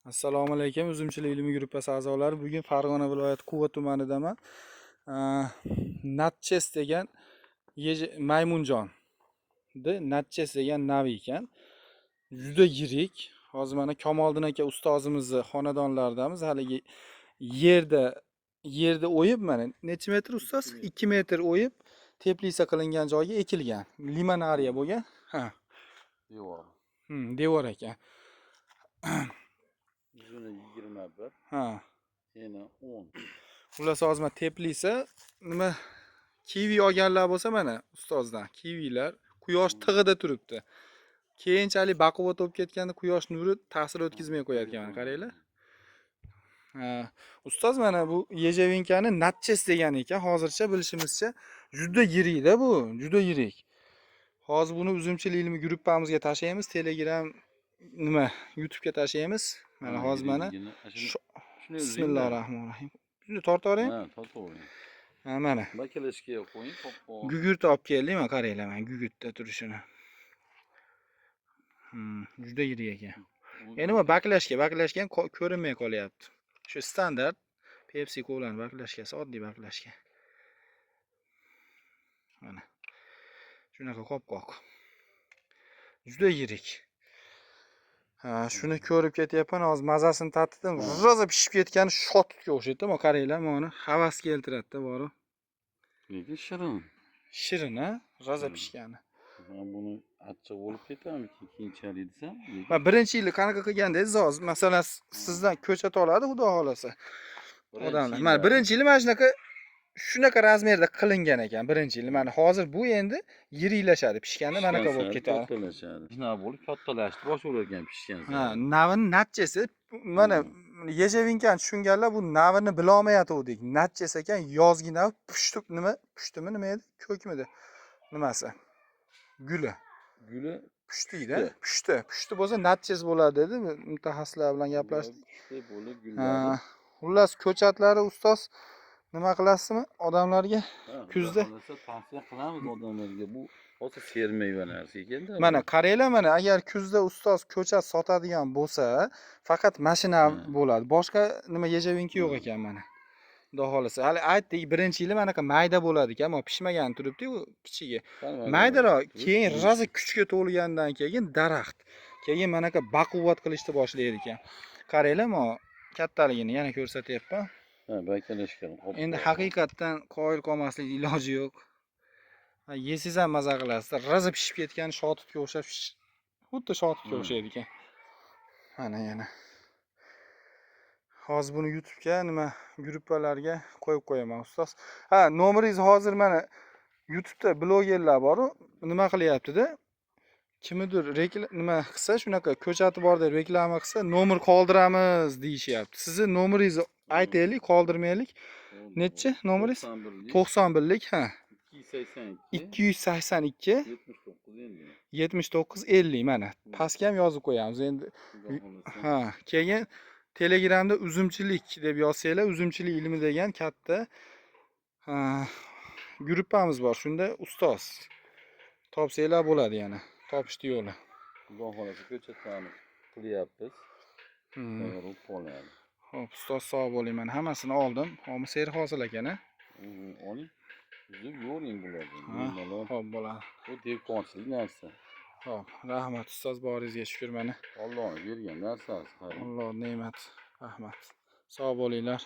Assalomu alaykum, Uzumchilik ilmiy gruppasi a'zolari. Bugun Farg'ona viloyati Quva tumanidaman. Natches degan maymunjon. Natches degan navi ekan. Juda yirik. Hozir mana Kamoliddin aka ustozimizni xonadonlaridamiz. Haligi yerda o'yib, mana necha metr, ustoz? 2 metr o'yib teplitsa qilingan joyga ekilgan. Limonariya bo'lgan. Ha. Devor. Devor ekan. Uzuni 21, eni 10. Xullas, hozir mana teplitsa, nima, kivi olganlar bo'lsa, mana ustozdan kivilar quyosh tig'ida turibdi. Keyinchalik baquvvat bo'lib ketganda quyosh nuri ta'sir o'tkazmay qo'yadigan, mana qaranglar. Ha, ustoz, mana bu ежевинка ni Natches degan ekan, hozircha bilishimizcha juda yirikda bu, juda yirik. Hozir buni Uzumchilik ilmiy gruppamizga tashlaymiz, Telegram, nima, YouTube'ga tashlaymiz. Mana hozir mana Shuni. Bismillahir rohmanir rohim. Shuni tortavering. Ha, tortavering. Ha, mana. Баклажка ga qo'ying, qop. Gugurt olib keldik, mana qaranglar, mana gugurtda turishini. Juda yirik ekan. Endi bu баклажка, баклажка ham ko'rinmay qolyapti. Shu standart Pepsi Cola'ni баклажка si, oddiy баклажка. Mana. Shunaqa qop-qoq. Juda yirik. Ha, shuni ko'rib ketyapman, hozir mazasini tatdim. Rosa pishib ketgani shotutga o'xshaydi. Mana qaranglar, mana havas keltiradi-da borib. Lekin shirin. Shirin, ha? Rosa pishgani. Man buni achchiq bo'lib ketadimi keyinchalik desam, lekin Man birinchi yili qanaqa qilgandingiz hozir? Masalan, sizdan ko'chat oladi, xudo xohlasa, birinchi odamlar. yili. Mana birinchi yili mana shunaqa razmerda qilingan ekan birinchi yili. Mana hozir bu endi yiriklashadi, pishganda manaqa bo'lib Pishgan ketadi. Kattalashadi. Shunaqa bo'lib kattalashdi, boshqa ekan pishgan Ha, sari. Navini natchesi mana ежевинка ni tushunganlar bu navini bilolmayotgandik. Natches ekan, yozgi nav pushti, nima, pushtimi, nima edi? Ko'kmidi? Nimasi? Guli. Guli. Pushtiyda. Pushti. Pushti. Pushti bo'lsa, natches bo'ladi dedi. Mutaxassislar bilan gaplashdik. Pushti bo'lib Ha, gulladi. Xullas, ko'chatlari, ustoz, nima qilasizmi odamlarga? Ha, xudo Kuzda. xohlasa, tavsiya qilamiz odamlarga. Bu hozir sermeva narsa ekanda. Mana qaranglar, mana agar kuzda ustoz ko'chat sotadigan bo'lsa, faqat mashina bo'ladi. Boshqa nima, ежевинка yo'q ekan mana. Xudo xohlasa. Hali aytdik, birinchi yili manaqa mayda bo'ladi ekan, ammo pishmagan turibdi-yu kichigi. Sal mayda Maydaroq, bo'ladi. keyin rosa kuchga to'lgandan keyin daraxt. Keyin manaqa baquvvat qilishni boshlaydi ekan. Qaranglar, mana kattaligini yana ko'rsatyapman. Ha, баклажка. Endi haqiqatdan qoyil qolmaslik iloji yo'q. Ha, yesangiz ham maza qilasiz. Rosa pishib ketgan shotutga o'xshab, xuddi shotutga o'xshaydi ekan. Mana yana. Hozir buni YouTube'ga, nima, gruppalarga qo'yib qo'yaman, ustoz. Ha, nomeringiz hozir mana YouTube'da blogerlar bor-u, nima qilyapti-da? Kimnidir nima qilsa, shunaqa ko'chati bor deb reklama qilsa, nomer qoldiramiz deyishyapti. Sizni nomeringizni aytaylik, qoldirmaylik. Nechi nomeringiz? 91lik, ha. 282. 282. 79 50. 79 50, mana. Pastga ham yozib qo'yamiz endi. Xudo xohlasa. Ha, keyin Telegramda uzumchilik deb yozsanglar, Uzumchilik ilmi degan katta, ha, gruppamiz bor. Shunda ustoz topsanglar bo'ladi yana. Topishdi yo'li. Xudo xohlasa, ko'chatlarni qilyapmiz. Tayyor bo'lib qoladi. Xo'p, ustoz, sog' bo'ling. Mana hammasini oldim. Hozir serhosil ekan, a? Oling. Uzib yo'ring bularni. Ha, Bemalol. xo'p bo'ladi. Bu dehqonchilik narsa. Xo'p, rahmat, ustoz, boringizga shukur mana. Allohning bergan narsasi, qarang. Alloh ne'mat. Rahmat. Sog' bo'linglar.